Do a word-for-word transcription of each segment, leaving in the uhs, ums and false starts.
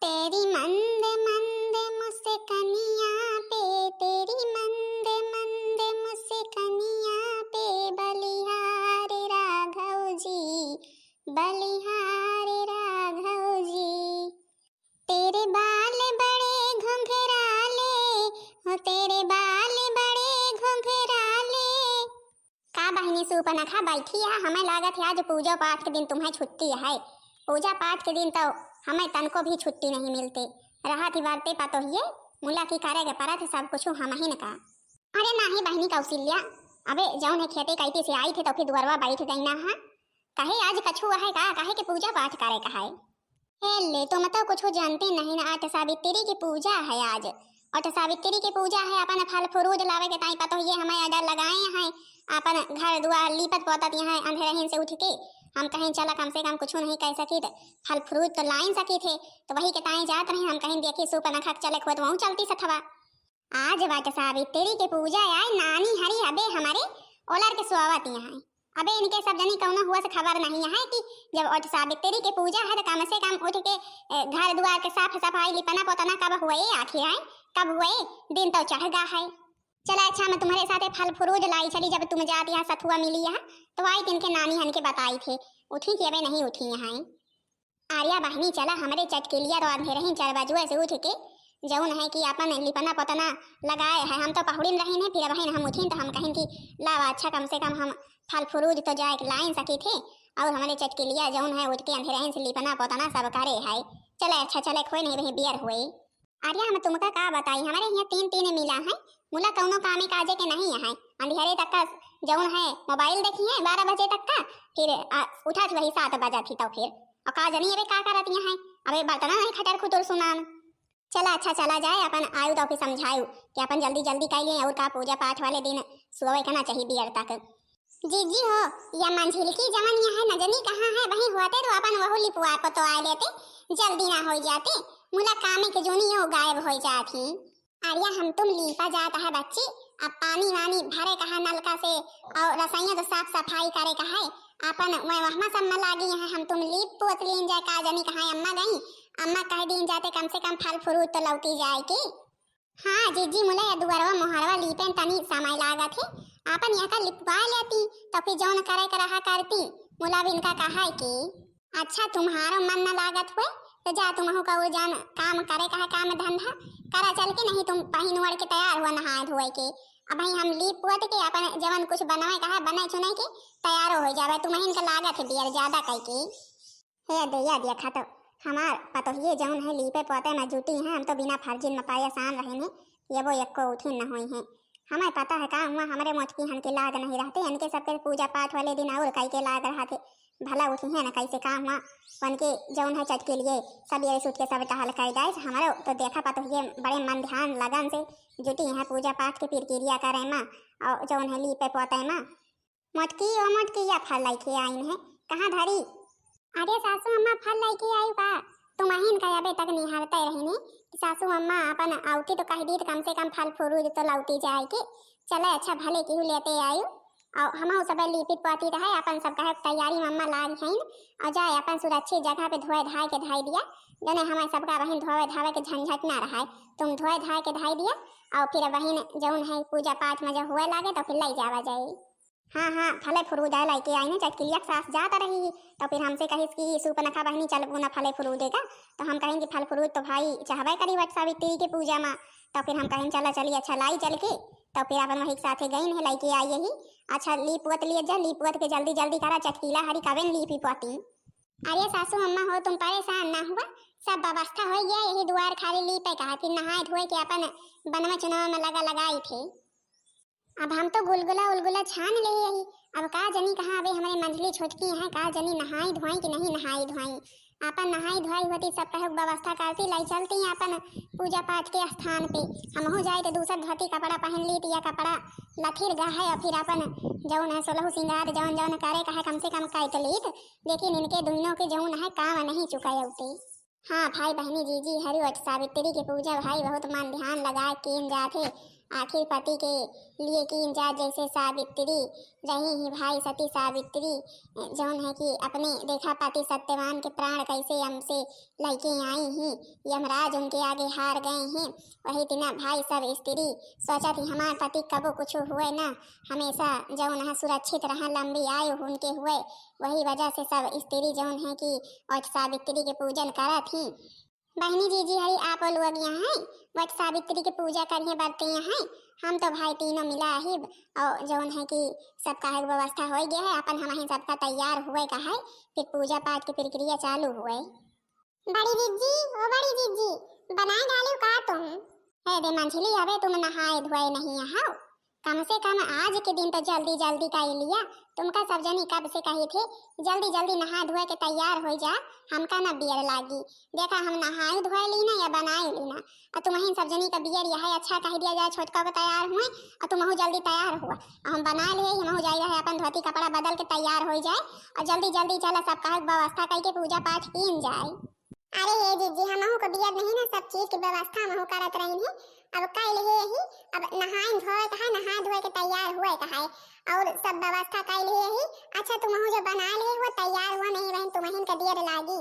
तेरी मंद मंद मुस्कनिया पे, तेरी मंद मंद मुस्कनिया पे, बलिहार राघव जी, बलिहार राघव जी। तेरे बाल बड़े घुंघराले, हो तेरे बाल बड़े घुंघराले। का बहिनी सूपनखा बैठी है, हमें लागत है आज पूजा पाठ के दिन तुम्हें छुट्टी है। पूजा पाठ के दिन तो हमें तनको भी छुट्टी नहीं मिलते। रहत ही बरते पतोहिए, मुला की करे के परत है सब कुछ हमहिन का। अरे नाही बहिनी कौशल्या, अबे जौन है खेते कैती से आई थे तो फिर दुअरवा बैठ गई ना है। कहे आज कछु है का, कहे के पूजा पाठ करे का है? हे ले, तुम तो कुछ जानते नहीं ना, अट सावित्री की पूजा है आज। अट सावित्री की पूजा है, अपन फल फ्रूट लावे के ताई पतोहिए हमें order लगाए हैं, अपन घर दुआर लीपत पोतत यहाँ अंधेरहिन से उठ के। हम कहें चला कम से कम कुछ नहीं कह सकी थे, फल फ्रूट तो लाइन सकी थे, तो वही के ताई जात रहे। हम कहें देखी सूपनखा के चले खोत वहूँ चलती सथवा। आज वट सावित्री के पूजा आय, नानी हरी अबे हमरे ओलर के सोवत यहाँ। अबे इनके सब जनी कौनो हुआ से खबर नहीं है कि जब वट सावित्री के पूजा है तो कम से कम उठ के, ए, घर दुआर के साफ सफाई लिपना पोतना कब हुए आखिर है, कब हुए? दिन तो चढ़ गा है। चला अच्छा मैं तुम्हारे साथे फल फ्रूट लाई चली, जब तुम जात यहाँ सथुआ मिली यहाँ तो आई तिनके नानी हन के बताई थे, उठी कि अबे नहीं उठी यहाँ। आर्या बहिनी चला हमरे चटकिलिया तो अंधेरहिन चार बजुए से उठ के जौन है कि अपन लिपना पोतना लगाए है। हम तो पहुड़िन रहिन है, फिर बहिन हम उठिन तो हम कहिन कि लावा अच्छा कम से कम हम फल फ्रूट तो जाए के लाइन सकी थे। और हमरे चटकिलिया जौन है उठ के अंधेरहिन से लिपना पोतना सब करे है। चले अच्छा चले खोए नहीं बही बियर हुए। आर्या हम तुमका का बताई, हमरे यहाँ तीन तीन मिला है, मुला कौनो कामे काजे के नहीं है। अंधेरे तक का जौन है मोबाइल देखी है बारह बजे तक का, फिर आ, उठा थी वही सात बजा थी तो फिर और का जनी अबे का करत यहाँ है, अबे बर्तन नहीं खटर खुटुर सुनान। चला अच्छा चला जाए, अपन आयु तो फिर समझायु कि अपन जल्दी जल्दी कर लिए और का पूजा पाठ वाले दिन सोवे के ना चाहिए बियर तक। जीजी हो, या मंझिलकी जवन यहाँ न जनी कहाँ है, वहीं होते तो अपन वहू लिपवा को तो आए लेते, जल्दी ना हो जाते, मुला कामे के जोनी यो गायब हो जात ही। आर्या हम तुम लीपा जात है बच्ची, अब पानी वानी भरे कहा नलका से और रसोइया तो साफ सफाई करे का है, अपन वह वहमा सब में लागी है, हम तुम लीप पोत लीन जाए, का जनी कहाँ अम्मा गई, अम्मा कह दीन जाते कम से कम फल फ्रूट तो लौटी जाए की। हाँ जीजी मुला या दुअरवा मोहरवा लीपे तनी समय लागत है, आपन यहाँ का लिपवा लेती तो फिर जौन करे के रहा करती। मुला भी इनका कहा है कि अच्छा तुम्हारो मन न लागत हुए तो जा तुमहू का वो जान काम करे का है काम धंधा करा चल के, नहीं तुम पहिन ओढ़ के तैयार हुआ नहाए धोए के। अब भाई हम लीप पोत के अपन जवन कुछ बनवे का है बने चुने के तैयारो हो जावे, तुम्हें इनका लागत है बियर ज्यादा कह के। हे दैया देखा तो हमार पतोहिए जौन है लीपे पोते में जुटी हैं, हम तो बिना फर्जिन में परेशान रहे हैं, ये वो एक्को उठिन न हुई हैं। हमें पता है का हुआ, हमरे मोटकी हन के लाग नहीं रहते, इनके सबके पूजा पाठ वाले दिन और कई के लाग रहा थे, भला उठी है न कैसे का हुआ, उनके जौन है चटके लिए सब ये सूट के सब टहल कर जाए। हमारो तो देखा पतोहिए बड़े मन ध्यान लगन से जुटी हैं पूजा पाठ के प्रक्रिया करे में और जौन है लीपे पोते में। मोटकी, ओ मोटकी, या फल लइके आइन है, कहाँ धरी? अरे सासू अम्मा, फल लइके आयु का? तुमहिन का अबे तक निहारते रहिने कि सासू अम्मा अपन औती तो कह दी तो कम से कम फल फ्रूट तो लौटी जाए के। चले अच्छा भले केहू लेते आयु। और हमहू सब लीपित पोती रहे, अपन सब कहे तैयारी में अम्मा लाग हइन। और जाए अपन सुरक्षित जगह पे धोए धाए के धाई दिया, जने हमें सबका बहिन धोए धावे के झंझट ना रहे। तुम धोए धाए के धाई दिया और फिर बहिन जौन है पूजा पाठ में जब हुए लागे तो फिर लई जावा जाए। हाँ, हाँ, फले फ्रूट है लइके आई ने, चटकिलिया के सास जात रही, तो फिर हमसे कहिस कि सूपनखा बहिनी चलबू ना फले फ्रूट का, तो हम कहें कि फल फ्रूट तो भाई चाहबे करी वट सावित्री के पूजा में, तो फिर हम कहें चला चली, अच्छा लाई चल के, तो फिर अपन वही के साथे गई ने लइके आई यही। अच्छा लीप वत लिए जा, लीप वत के जल्दी जल्दी करा, चटकीला हरी कबे न लीपी पोती। अरे सासू अम्मा हो, तुम परेशान ना हुआ, सब व्यवस्था हो गया, यही दुआर खाली लीपे का है, फिर नहाए धोए के अपन बनवा चुनाव में लगा लगाई थे। अब हम तो गुलगुला उलगुला छान ले यही। अब का जनी कहाँ अबे हमरे मंझली छोटकी हैं, का जनी नहाई धोई कि नहीं नहाई धोई। आपन नहाई धोई होती सब कहे व्यवस्था करती लाई चलती आपन पूजा पाठ के स्थान पे। हमहू जाए तो दूसर धोती कपड़ा पहन ली या कपड़ा लथिर गहे और फिर आपन जौन है सोलहू सिंगार जौन जौन करे कहे कम से कम कैत लीत। लेकिन इनके दुनों के जौन है काम नहीं चुका होती। हाँ भाई बहनी जीजी हरि वट सावित्री के पूजा भाई बहुत मन ध्यान लगाए कीन जाथे। आखिर पति के लिए कीन जात जैसे सावित्री रही ही भाई सती सावित्री, जौन है कि अपने देखा पति सत्यवान के प्राण कैसे अम्म से लइके आई ही, यमराज उनके आगे हार गए हैं। वही तिना भाई सब स्त्री सोचत ही हमार पति कबो कुछ हुए ना, हमेशा जौन है सुरक्षित रहा, लंबी आयु उनके हुए। वही वजह से सब स्त्री जौन है कि वट सावित्री के पूजन करत ही। बहिनी जीजी हई आप लोग यहाँ है, वट सावित्री के पूजा करिए बरते यहाँ है। हम तो भाई तीनों मिला ही और जौन है कि सबका है व्यवस्था हो गया है, अपन हम ही सबका तैयार हुए का है, फिर पूजा पाठ की प्रक्रिया चालू हुए। बड़ी जीजी, ओ बड़ी जीजी, बनाए डालियो का तुम? हे दे मंझली, अबे तुम नहाए धोए नहीं हो, कम से कम आज के दिन तो जल्दी जल्दी कर लिया। तुमका सब जनी कब से कही थे, जल्दी जल्दी नहा धोए के तैयार हो जा, हमका ना बियर लागी। देखा हम नहाए धोए ली ना या बनाए ली ना, और तुम्हें सब जनी का बियर यह अच्छा कह दिया जाए, छोटका को तैयार हुए और तुमहू जल्दी तैयार हुआ, और हम बनाए लिए, हमहू जाए रहे अपन धोती कपड़ा बदल के तैयार हो जाए, और जल्दी जल्दी चला सब कहे व्यवस्था करके पूजा पाठ कीन जाए। अरे हे जीजी, हमहू को बियर नहीं ना, सब चीज की व्यवस्था हमहू करत रही है। अब कल है ही, अब नहाए धोए का है, नहा धोए के तैयार हुए का है, और सब व्यवस्था कल है ही। अच्छा, तुमहू जो बना लिए हो, तैयार हुआ नहीं बहन, तुम्हें का बियर लागी।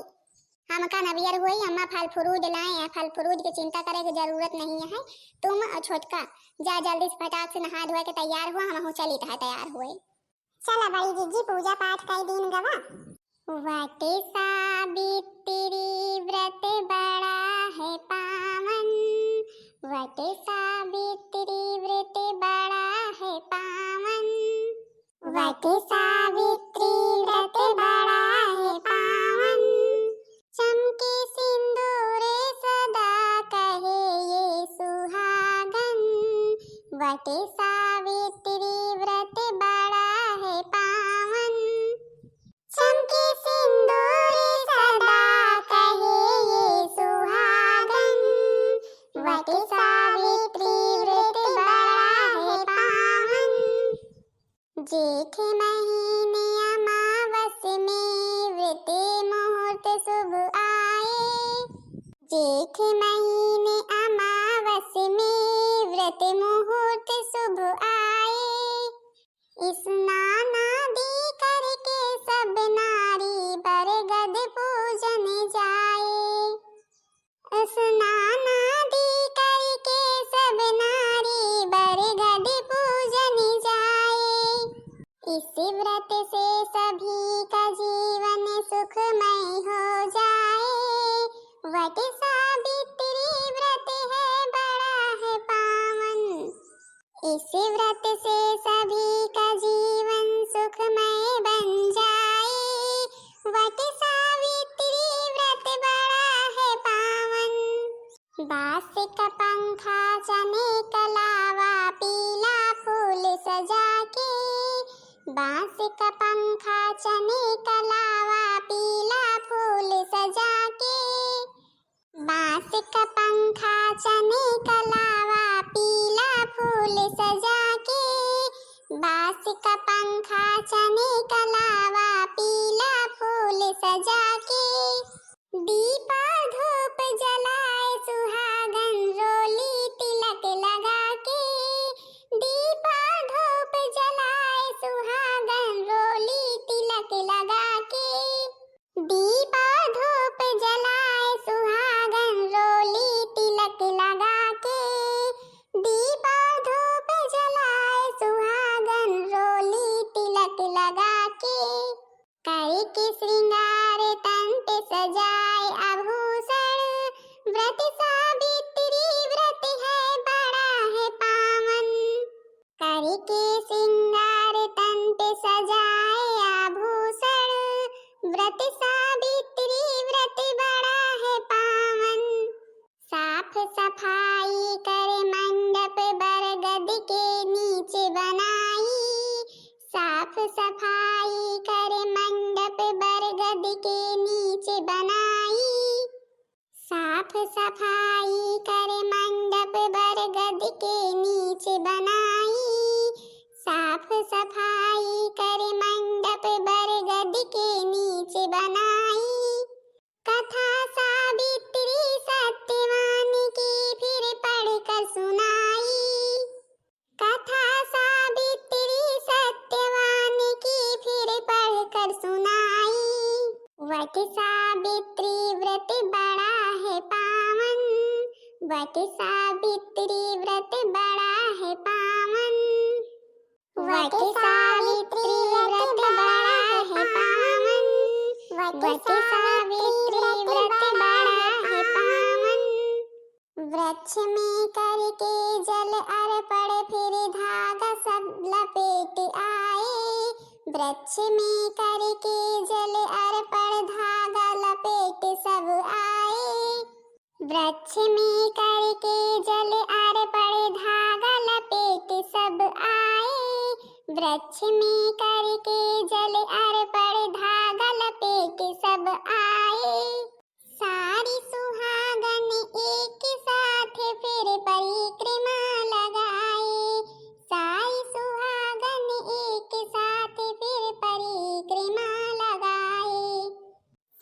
हमका ना बियर हुई, अम्मा फल फ्रूट लाए हैं, फल फ्रूट की चिंता करे की जरूरत नहीं है। तुम और छोटका जा जल्दी से फटाक से नहा धोए के तैयार हुआ, हमहू चली तहा तैयार हुए। चला बड़ी जीजी, पूजा पाठ कई दिन गवा। वट सावित्री व्रत बड़ा है पावन, वट सावित्री व्रत बड़ा है पावन, वट सावित्री व्रत बड़ा है पावन, चमके सिंदूर सदा कहे ये सुहागन, वट सावित्री व्रत बड़ा है पावन, चमके सिंदूर सदा कहे ये सुहागन, वट सावित्री व्रत बड़ा है पावन। जेठ महीने अमावस में व्रत मुहूर्त शुभ आए, जेठ महीने अमावस में व्रत मुहूर्त शुभ आए, स्नानादि करके सब नारी बरगद पूजन जाए। स्नानादि करके सब नारी बरगद पूजन जाए। इस व्रत से सभी का जीवन सुखमय हो जाए। वट सावित्री व्रत है बड़ा है पावन। इस व्रत से सभी का जीवन सुखमय बन जाए। वट सावित्री व्रत बड़ा है पावन। बांस का पंखा चने का लावा पीला फूल सजा के, बांस का पंखा चने का लावा पीला फूल सजा के, बांस का पंखा चने का लावा पीला फूल सजा के, बांस का पंखा चने का लावा पीला फूल सजा के, दीपा धूप जलाए सुहागन रोली तिलक लगा के, दीपा धूप जलाए सुहागन रोली तिलक लगा के, दीपा धूप जलाए सुहागन रोली तिलक लगा के, दीपा धूप जलाए सुहागन रोली तिलक लगा के, करके श्रृंगार तन पे सजाए आभूषण, व्रत सावित्री व्रत है बड़ा है पावन। करके श्रृंगार तन पे सजाए आभूषण, व्रत सावित्री व्रत बड़ा है पावन। साफ सफाई कर मंडप बरगद के नीचे बनाई, साफ सफाई कर मंडप बरगद के नीचे बनाई, साफ सफाई कर मंडप बरगद के नीचे बनाई, साफ सफाई कर मंडप बरगद के नीचे बनाई। कथा सावित्री सत्यवान की फिर पढ़कर सुनाई। वट सावित्री व्रत बड़ा है पावन, वट सावित्री व्रत बड़ा है पावन, वट सावित्री व्रत बड़ा है पावन। वृक्ष में करके जल अर्पण, फिर धागा सब लपेट आए। वृक्ष में करके जल अर्पण, धागा लपेट सब आए। वृक्ष में करके जल अर्पण, धागा लपेट सब आए। वृक्ष में करके जल अर्पण, धागा लपेट सब आए। सारी सुहागन एक साथ फिर परिक्रमा लगाए। सारी सुहागन एक साथ फिर परिक्रमा लगाए।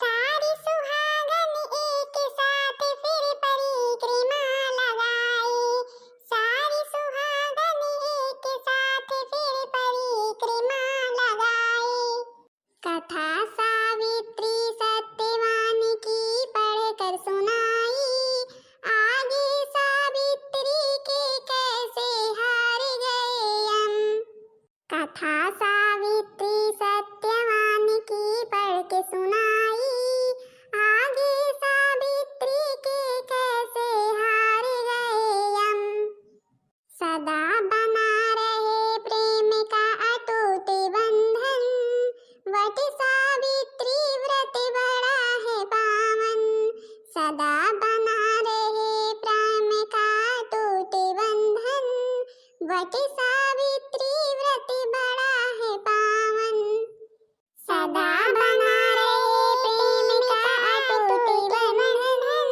सारी सुहागन एक साथ फिर परिक्रमा लगाए। सारी सुहागन एक साथ फिर परिक्रमा लगाए। कथा सावित्री सत्यवान की पढ़कर सुनाई, आगे सावित्री के कैसे हार गए यम। कथा सावित्री सत्यवान की पढ़ के सुनाई, आगे सावित्री के कैसे हार गए यम। सदा बना रहे प्रेम का अटूट बंधन, वट सावित्री व्रत बड़ा है पावन। सदा बना रहे प्रेम का अटूट बंधन, वट सावित्री व्रत बड़ा है पावन। सदा बना रहे प्रेम का अटूट बंधन,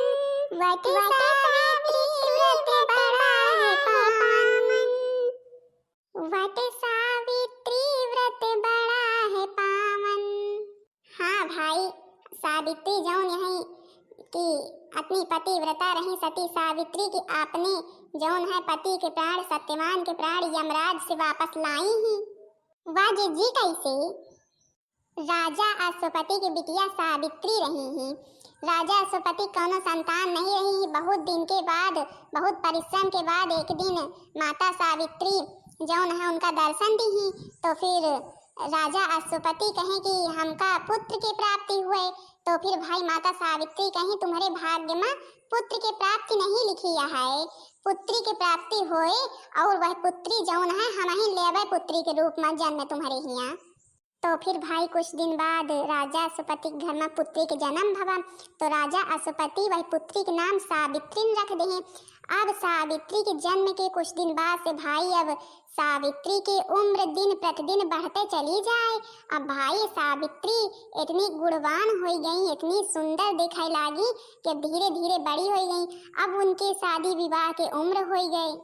वट सावित्री व्रत बड़ा है पावन। वट सावित्री व्रत बड़ा है पावन। हाँ भाई, सावित्री जौन है कि अतनी पतिव्रता रही सती सावित्री कि आपने जौन है पति के प्राण, सत्यवान के प्राण यमराज से वापस लाई ही। वाह जी, जी कैसे? राजा अश्वपति की बिटिया सावित्री रही ही। राजा अश्वपति कौनो संतान नहीं रही ही। बहुत दिन के बाद, बहुत परिश्रम के बाद एक दिन माता सावित्री जौन है उनका दर्शन दी ही। तो फिर राजा अश्वपति कहे कि हमका पुत्र की प्राप्ति हुए। तो फिर भाई माता सावित्री कही, तुम्हरे भाग्य में पुत्र की प्राप्ति नहीं लिखी है, पुत्री की प्राप्ति होए और वह पुत्री जौन है हम ही लेवे पुत्री के रूप में जन्म तुम्हरे हिया। तो फिर भाई कुछ दिन बाद राजा अश्वपति के घर में पुत्री के जन्म भवा। तो राजा अश्वपति वही पुत्री के नाम सावित्री रख दे। अब सावित्री के जन्म के कुछ दिन बाद से भाई अब सावित्री की उम्र दिन प्रतिदिन बढ़ते चली जाए। अब भाई सावित्री इतनी गुणवान हो गई, इतनी सुंदर दिखाई लागी कि अब धीरे धीरे बड़ी हो गई। अब उनके शादी विवाह के उम्र हो गई।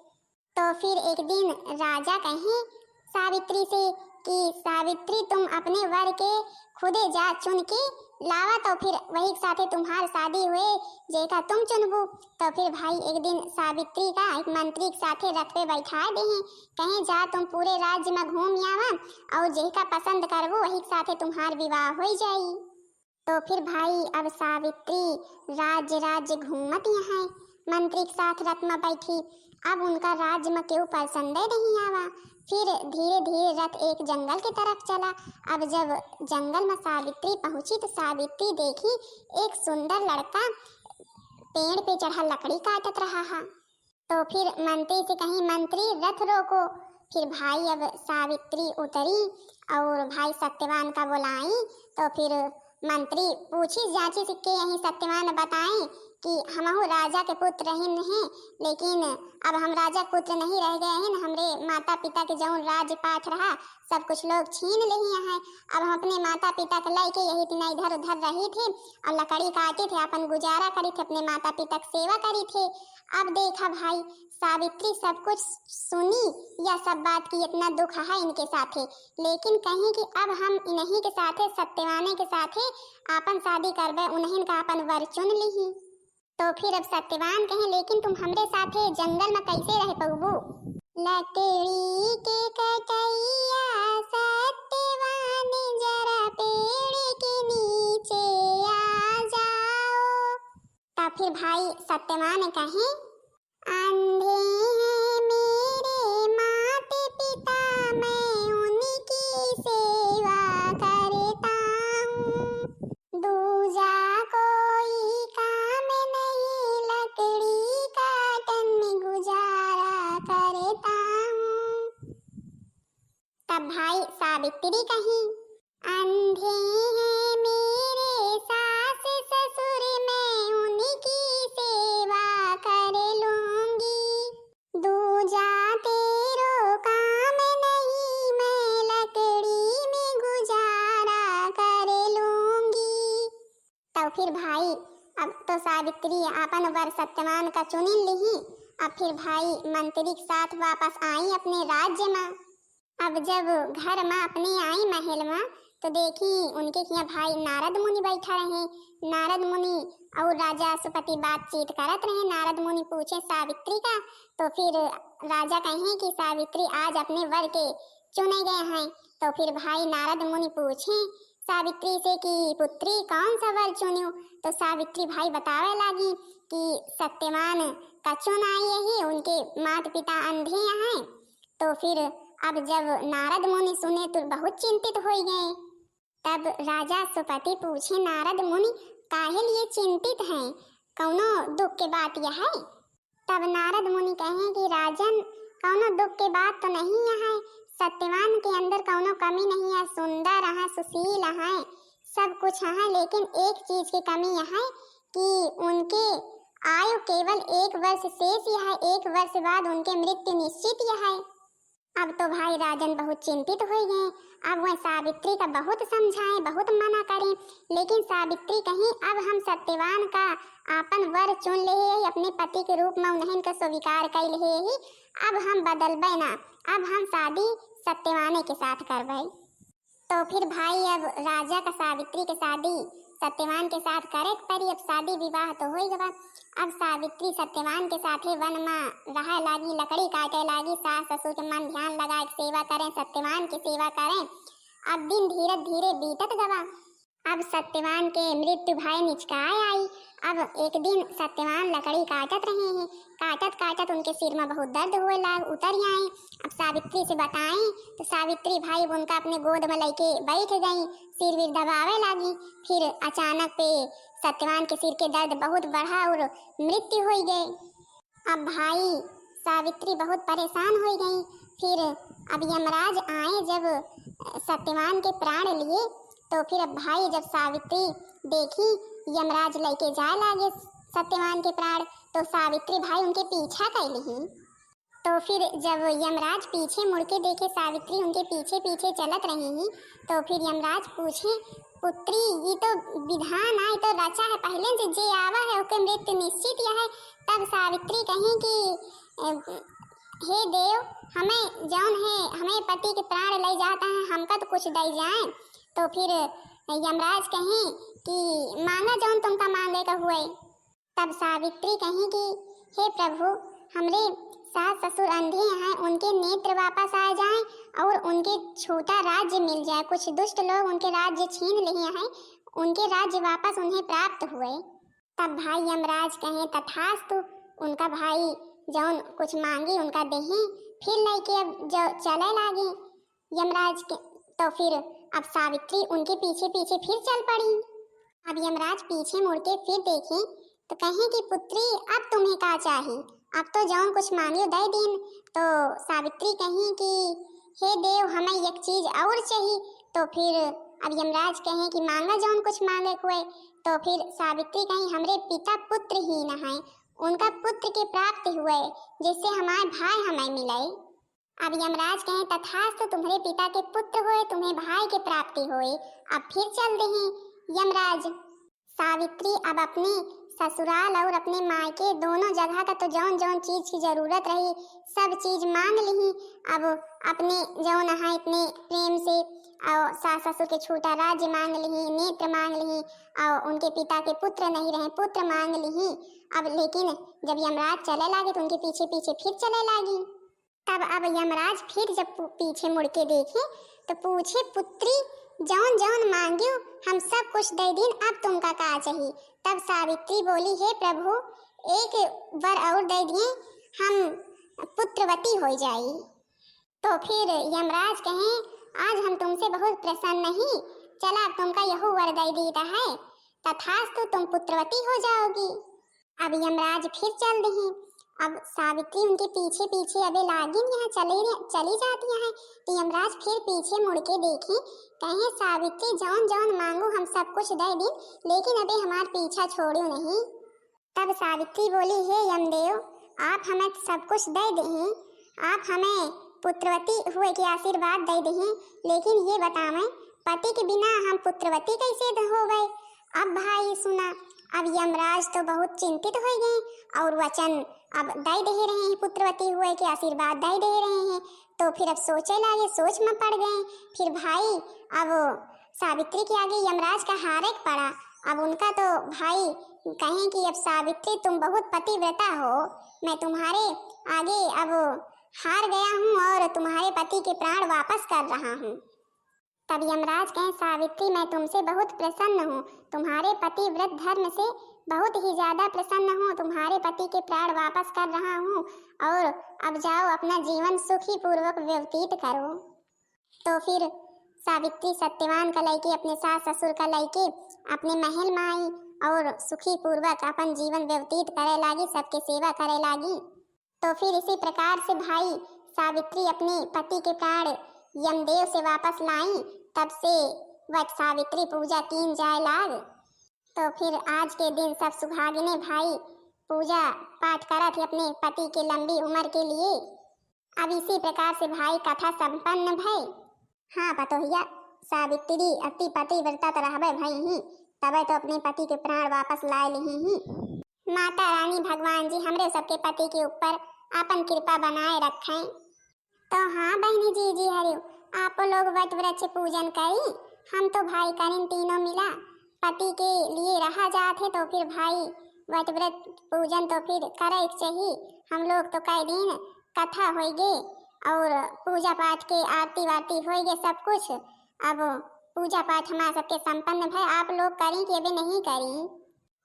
तो फिर एक दिन राजा कहे सावित्री से कि सावित्री तुम अपने वर के खुदे जा चुन के लावा, तो फिर वही के साथे तुम्हार शादी हुए जेका तुम चुनबू। तो फिर भाई एक दिन सावित्री का एक मंत्री के साथे रथ पे बैठा दे हैं, कहे जा तुम पूरे राज्य में घूम आवा और जेका पसंद करबू वही के साथे तुम्हार विवाह हो जाई। तो फिर भाई अब सावित्री राज्य राज्य घूमत यहाँ मंत्री के साथ रथ में बैठी। अब उनका राज्य में केहू पसंदे नहीं आवा। फिर धीरे धीरे रथ एक जंगल की तरफ चला। अब जब जंगल में सावित्री पहुँची तो सावित्री देखी एक सुंदर लड़का पेड़ पे चढ़ा लकड़ी काटत रहा हा। तो फिर मंत्री से कही, मंत्री रथ रोको। फिर भाई अब सावित्री उतरी और भाई सत्यवान का बुलाई। तो फिर मंत्री पूछी जांची से के यही सत्यवान बताए कि हमहू राजा के पुत्र रहिन हैं, लेकिन अब हम राजा के पुत्र नहीं रह गए हैं, हमरे माता पिता के जौन राज पाठ रहा सब कुछ लोग छीन लेही हैं। अब हम अपने माता पिता के लेके यही तिना इधर उधर रही थे और लकड़ी काटे थे, अपन गुजारा करी थे, अपने माता पिता के सेवा करी थे। अब देखा भाई, सावित्री सब कुछ सुनी, या सब बात की इतना दुख है इनके साथे, लेकिन कहीं कि अब हम इन्हीं के साथे, सत्यवाने के साथे आपन शादी करबे, उन्हीं का अपन वर चुन लिही। तो फिर अब सत्यवान कहे, लेकिन तुम हमरे साथे जंगल में कैसे रह पउबू? लकड़ी के कटैया सत्यवान जरा पेड़ के नीचे आ जाओ। तब फिर भाई सत्यवान कहे, अंधे हैं मेरे मात पिता, मैं उनकी सेवा करता हूँ। दूजा कोई काम नहीं, लकड़ी काटन में गुजारा करता हूँ। तब भाई सावित्री कहीं, अंधे हैं मेरे सास ससुर, मैं उनकी सेवा कर लूंगी। दूजा तेरो काम नहीं, मैं लकड़ी में गुजारा कर लूंगी। तो फिर भाई, अब तो सावित्री आपन वर सत्यवान का चुनिन लिही। अब फिर भाई मंत्री के साथ वापस आई अपने राज्य में। अब जब घर में अपने आई महल में, तो देखी उनके किहाँ भाई नारद मुनि बैठा रहे। नारद मुनि और राजा सुपति बातचीत करत रहे। नारद मुनि पूछे सावित्री का, तो फिर राजा कहे कि सावित्री आज अपने वर के चुने गए हैं। तो फिर भाई नारद मुनि पूछे सावित्री से कि पुत्री, कौन सा वर चुन्यो? तो सावित्री भाई बतावे लागी कि सत्यवान का चुन आई ही, उनके माता पिता अंधे हैं। तो फिर अब जब नारद मुनि सुने तो बहुत चिंतित हो गए। तब राजा सुपति पूछे नारद मुनि, काहे लिए चिंतित हैं, कौनो दुख के बात यह है? तब नारद मुनि कहे कि राजन, कौनो दुख के बात तो नहीं है, सत्यवान के अंदर कौनो कमी नहीं है, सुंदर है, सुशील है, सब कुछ है, लेकिन एक चीज की कमी यह है कि उनके आयु केवल एक वर्ष शेष यह है, एक वर्ष बाद उनके मृत्यु निश्चित यह है। अब तो भाई राजन बहुत चिंतित हो गए। अब वह सावित्री का बहुत समझाए, बहुत मना करें, लेकिन सावित्री कहीं, अब हम सत्यवान का आपन वर चुन ले ही, अपने पति के रूप में उन्हें का स्वीकार कर ले ही, अब हम बदलबे ना, अब हम शादी सत्यवाने के साथ करबे। तो फिर भाई अब राजा का सावित्री के शादी सत्यवान के साथ करे के पड़ी। अब शादी विवाह तो हो गवा। अब सावित्री सत्यवान के साथे वन में रहे लागी, लकड़ी काटे लागी, सास ससुर के मन ध्यान लगा के सेवा करें, सत्यवान की सेवा करें। अब दिन धीरे धीरे बीतत गवा। अब सत्यवान के मृत्यु भाई निचकाए आई। अब एक दिन सत्यवान लकड़ी काटत रहे हैं, काटत काटत उनके सिर में बहुत दर्द होए लाग, उतर आए। अब सावित्री से बताएं तो सावित्री भाई उनका अपने गोद में लेके बैठ गई, सिर विर दबावे लागी। फिर अचानक पे सत्यवान के सिर के दर्द बहुत बढ़ा और मृत्यु हो गए। अब भाई सावित्री बहुत परेशान हो गई। फिर अब यमराज आए जब सत्यवान के प्राण लिए, तो फिर अब भाई जब सावित्री देखी यमराज लेके जाए लागे सत्यवान के प्राण, तो सावित्री भाई उनके पीछा कैली ही। तो फिर जब यमराज पीछे मुड़ के देखे, सावित्री उनके पीछे पीछे चलत रही ही, तो फिर यमराज पूछे, पुत्री, ये तो विधान आए तो रचा है, पहले से जे आवा है ओके मृत्यु निश्चित यह है। तब सावित्री कही कि, "अ, हे देव, हमें जौन है, हमें पति के प्राण ले जाता है, हमका तो कुछ दे जाए।" तो फिर यमराज कहे कि मांगा जौन तुमका मांगे का हुए। तब सावित्री कही कि हे प्रभु, हमरे सास ससुर अंधे हैं, उनके नेत्र वापस आ जाए और उनके छोटा राज्य मिल जाए। कुछ दुष्ट लोग उनके राज्य छीन लिए हैं, उनके राज्य वापस उन्हें प्राप्त हुए। तब भाई यमराज कहे तथास्तु, उनका भाई जौन कुछ मांगी उनका देही। फिर लइके अब जो चले लागी यमराज के, तो फिर अब सावित्री उनके पीछे पीछे फिर चल पड़ी। अब यमराज पीछे मुड़ के फिर देखे तो कहे कि पुत्री, अब तुम्हें का चाही? अब तो जौन कुछ मांगियो दे दीन। तो सावित्री कही कि हे देव, हमें एक चीज और चाही। तो फिर अब यमराज कहे कि मांगा जौन कुछ मांगे हुए। तो फिर सावित्री कही, हमरे पिता पुत्रहीन हैं, उनका पुत्र के प्राप्ति हुए, जिससे हमारे भाई हमें मिले। अब यमराज कहे, तथास्तु, तुम्हरे पिता के पुत्र होए, तुम्हें भाई के प्राप्ति होए। अब फिर चल देही यमराज। सावित्री अब अपने ससुराल और अपने मायके दोनों जगह का तो जौन जौन चीज की जरूरत रही, सब चीज मांग लिही। अब अपने जौन है इतने प्रेम से और सास ससुर के छोटा राज्य मांग लिही, नेत्र मांग लिही और उनके पिता के पुत्र नहीं रहे, पुत्र मांग लिही। अब लेकिन जब यमराज चले लागे तो उनके पीछे पीछे फिर चले लागी। तब अब यमराज फिर जब पू-, पीछे मुड़ के देखे तो पूछे, पुत्री, जौन जौन मांगियो हम सब कुछ दे दीन, अब तुमका का चाही? तब सावित्री बोली, हे प्रभु, एक वर और दे दिए, हम पुत्रवती होइ जाई। तो फिर यमराज कहें, आज हम तुमसे बहुत प्रसन्न ही, चला अब तुमका यहू वर दइ दीत है, तथास्तु, तुम पुत्रवती हो जाओगी। अब यमराज फिर चल दिहीं। अब सावित्री उनके पीछे पीछे अबे लागिन, यहाँ चले, चली जाती हैं। तो यमराज फिर पीछे मुड़ के देखें, कहें, सावित्री, जौन जौन मांगू हम सब कुछ दइ दीन, लेकिन अबे हमार पीछा छोड़ू नहीं। तब सावित्री बोली, हे यमदेव, आप हमें सब कुछ दइ दिहीं, आप हमें पुत्रवती हुए के आशीर्वाद दइ दिहीं, लेकिन ये बतावें, पति के बिना हम पुत्रवती कैसे द-, हो गए? अब भाई सुना, अब यमराज तो बहुत चिंतित होइ गए और वचन अब दइ दे रहे हैं, पुत्रवती हुए के आशीर्वाद दइ दे रहे हैं। तो फिर अब सोचे लागे, सोच में पड़ गए। फिर भाई अब सावित्री के आगे यमराज का हारे के पड़ा। अब उनका तो भाई कहें कि अब सावित्री, तुम बहुत पतिव्रता हो, मैं तुम्हारे आगे अब हार गया हूँ और तुम्हारे पति के प्राण वापस कर रहा हूँ। तब यमराज कहें, सावित्री, मैं तुमसे बहुत प्रसन्न हूँ, तुम्हारे पतिव्रत धर्म से बहुत ही ज्यादा प्रसन्न हूँ, तुम्हारे पति के प्राण वापस कर रहा हूँ और अब जाओ, अपना जीवन सुखी पूर्वक व्यतीत करो। तो फिर सावित्री सत्यवान का लइके, अपने सास ससुर का लइके अपने महल में आई और सुखी पूर्वक अपन जीवन व्यतीत करे लागी, सबके सेवा करे लागी। तो फिर इसी प्रकार से भाई सावित्री अपने पति के प्राण यमदेव से वापस लाई। तब से वट सावित्री पूजा कीन जाए लाग। तो फिर आज के दिन सब सुहागिने भाई पूजा पाठ करत ही अपने पति के लंबी उम्र के लिए। अब इसी प्रकार से भाई कथा संपन्न भई। हाँ पतोहिया, सावित्री अति पतिव्रता तो रहबे भई ही, तबे तो अपने पति के प्राण वापस लाए लिही ही। माता रानी भगवान जी हमरे सबके पति के ऊपर आपन कृपा बनाए रखें। तो हाँ बहनी जीजी हरियो, आपो लोग वट वृक्ष पूजन करी, हम तो भाई करिन तीनों मिला पति के लिए रहा जात है, तो फिर भाई वट वृक्ष पूजन तो फिर करे के चाहिए। हम लोग तो कई दिन कथा होइगे और पूजा पाठ के आरती वारती होइगे सब कुछ। अब पूजा पाठ हमार सबके संपन्न भय, आप लोग करी कि अबे नहीं करी?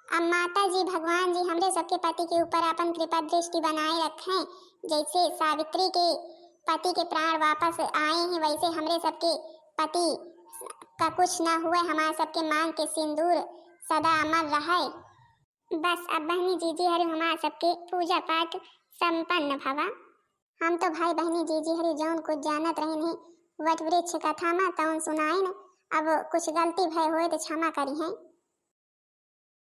अब माता जी, भगवान जी हमरे सबके पति के ऊपर आपन कृपा दृष्टि बनाए रखें। जैसे सावित्री के पति के प्राण वापस आए हैं, वैसे हमरे सबके पति का कुछ ना हुए, हमारे सबके मांग के सिंदूर सदा अमर रहे। बस अब बहनी जीजी हरु हमार सबके पूजा पाठ संपन्न भवा। हम तो भाई बहनी जीजी हरु जौन कुछ जानत रहे नहीं, वट वृक्ष कथा मा तौन सुनाइन। अब कुछ गलती भय होए तो क्षमा करिहें।